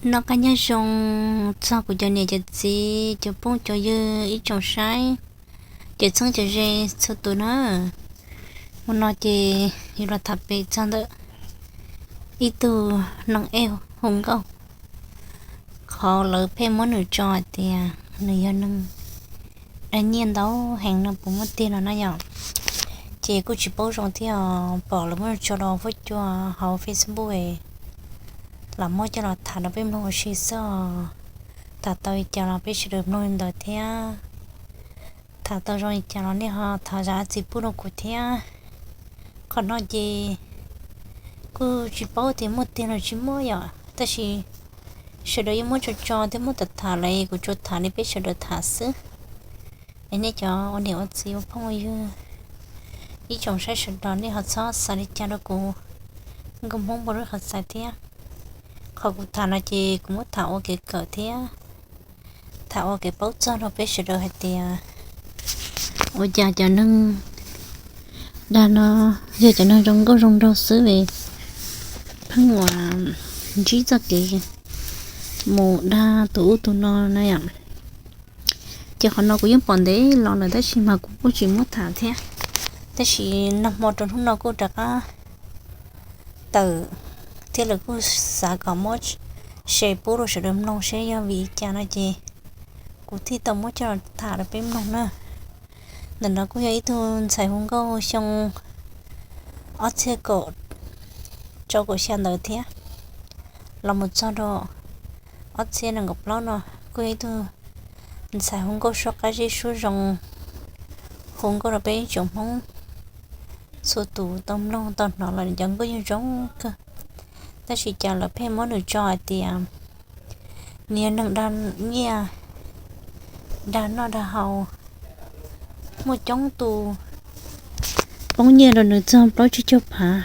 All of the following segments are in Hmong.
Noj qab nyob zoo txog kuv cov niam cov txiv, cov phooj cov ywg, ib tsoom saib, cov txheeb cov ze txhua tus na. Hmo no ces yuav los tham pem txog ntawm ib tug neeg ej hu nkauj, qhov lawv pheej muab nws tso hais tias nws yog neeg dag nyiaj ntau heev no puas muaj tiag no na yom. Ces kuj tsis paub zoo thiab os, pom lawv muab tso rau fuab cua hauv Facebook, lam muab coj los tham rau peb mloog ua si xwb os. Tham tau li cas los peb sawv daws mloog li ntawd thiab. Tham tau zoo li cas los nej ho thov zam txim pub rau kuv thiab. Qhov no ces kuj tsis paub tias muaj tiag los tsis muaj yom, tab sis sawv daws yeej muab tso tso thiab muab tham tham lawm, kuv tsuas tham li peb sawv daws tham xwb. Es nej cov ua niam ua txiv ua phooj ua ywg, ib tsoom saib sawv daws nej ho txhob xav li cas rau kuv, nkauj Hmoob npau suav qhov xav thiab. Qhov kuv tham no ces kuv muab tham ua kev kawm thiab tham ua kev paub txog rau peb sawv daws hais tias ua cas cov neeg dag no yog cov neeg zoo nkauj zoo nraug xwb es pheej ua ntsib txoj kev mus dag tus ub tus no na yom. Ces qhov no kuv yeej pom ntev los lawm tab sis mas kuv kuj tsis muab tham thiab. Tab sis nag hmo rau hnub no kuj rov qab tawm thiab lawv kuj xav kom muab share pub rau sawv daws mloog seb yog vim li cas no ces kuv thiaj tau muab coj los tham rau peb mloog na. Ntawm no kuj yog ib tug ntxhais hu nkauj xyoo ob txhiab kaum rau kaum xya ntawd thiab los mus txog rau ob txhiab nees nkaum plaub no, kuj yog ib tug ntxhais hu nkauj suab qab zib suab zoo, hu nkauj rau peb ib tsoom Hmoob txhua tus tau mloog tau hnov los cov nkauj yeej zoo kawg. Tab sis cas lawv pheej muab nws tso hais tias nws yog neeg dag nyiaj, dag noj dag haus, muaj coob tus poob nyiaj rau nws txog plaub tsib caug phav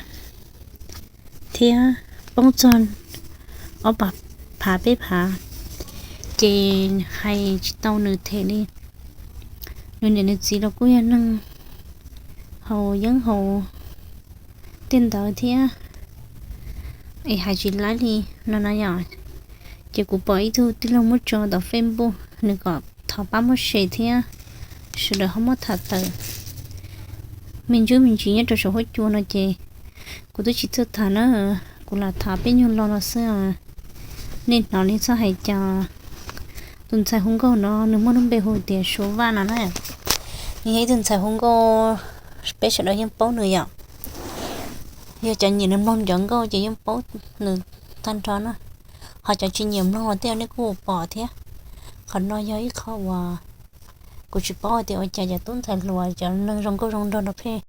thiab poob txog ob phav peb phav, ces hais tsis tau nws them li. Nws niam nws txiv los kuj yog neeg haus yeeb haus tej ntawd thiab, es hais tsis laib li no na yom. Ces kuv pom ib tug tij laug muab tso tom Facebook, nws kom thov pab muab share thiab sawv daws ho muab tham tawm me ntsis me ntsis nyob rau saum huab cua no ces kuv twb tsis txawj tham na, kuv lam tham peb nyuag lo no xwb. Nej hnov nej txhob hais cas. Tus ntxhais hu nkauj no nws muaj lub npe hu tias Suav Vaj no na. Nws yog ib tug ntxhais hu nkauj, peb sawv daws yeej paub nws yom. Yog cov nyiam nws mloog cov nkauj ces yeej paub nws tag nrho na. Ho cov tsis nyiam mloog los tej nej kuj pom thiab. Qhov no yog ib qho uas kuv tsis paub hais tias ua cas cov tub ntxhais hluas cov neeg zoo nkauj zoo nraug no pheej